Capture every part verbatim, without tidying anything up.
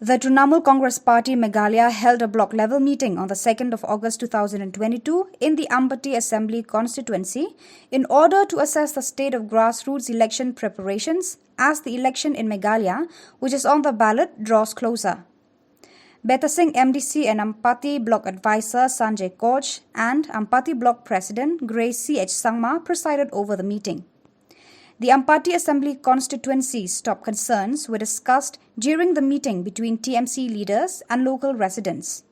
The Trinamool Congress Party Meghalaya held a block level meeting on the second of August two thousand twenty-two in the Ampati Assembly Constituency in order to assess the state of grassroots election preparations as the election in Meghalaya, which is on the ballot, draws closer. Beta Singh M D C and Ampati Block Advisor Sanjay Koch and Ampati Block President Grace C H Sangma presided over the meeting. The Ampati Assembly Constituency's top concerns were discussed during the meeting between T M C leaders and local residents.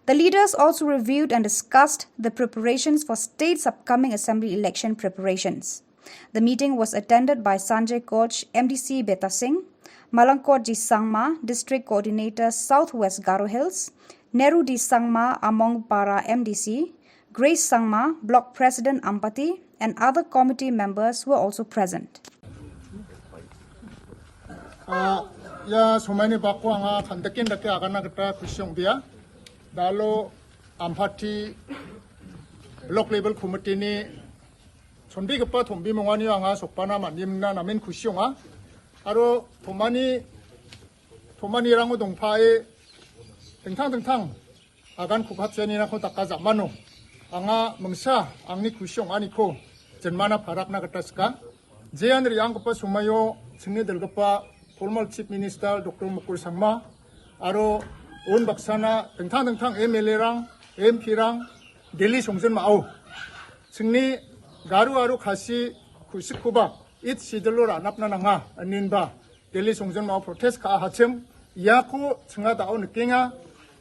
The leaders also reviewed and discussed the preparations for state's upcoming assembly election preparations. The meeting was attended by Sanjay Koch, M D C Beta Singh, Malangkot G Sangma, District Coordinator Southwest Garo Hills, Neru D Sangma, Amongpara M D C, Grace Sangma, Block President Ampati, and other committee members were also present. Ah, ia somaini bako anga kandekin dake agana gita kusi ong·bia. Dalo Ampati Block Level Committee-ni chonbegipa tombimonganio anga sokbana man·emna namen kusi ong·a. Aro tomani, tomanirango dongpae dingtang dingtang agan kokatchianirangko daka ja·mano anga mingsa angni kusi ong·aniko jinmana parakna gita sika. Jean re·anggipa somaio chingni dilgipa former Chief Minister Doctor Mukul Sangma aro unbaksana dingtang dingtang M L A-rang, M P-rang Delhi songjinmao chingni Garo aro Khasi ku·sikkoba Eighth Schedule-o ra·napna nanga, ininba Delhi songjinmao protest ka·a hachim, iako ching·a da·o nikenga,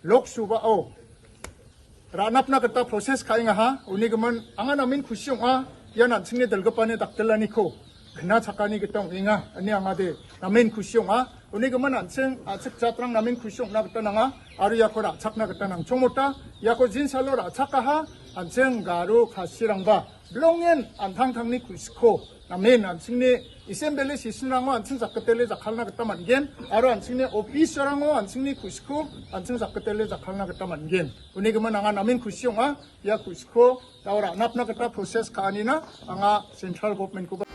Lok Sabha-o ra·napna gita proses ka·engaha, uni gimin anga namen kusi ong·a, ian an·chingni dilgipani daktilaniko kna chakani gita ong·enga, ine angade namen kusi ong·a, uni gimin an·ching a·chik jatrang namen kusi ong·na gita nanga, aro iako ra·chakna gita nangchongmota, iako jinsalo ra·chakaha, an·ching Garo Khasirangba bilongen an·tangtangni ku·sikko namen an·chingni assembly session-rango an·ching jakgitele jakkalna gita man·gen, aro an·chingni office-rango an·chingni ku·sikko an·ching jakgitele jakkalna gita man·gen. Uni gimin anga namen kusi ong·a, ia ku·sikko da·o ra·napna gita proses ka·anina anga central government-koba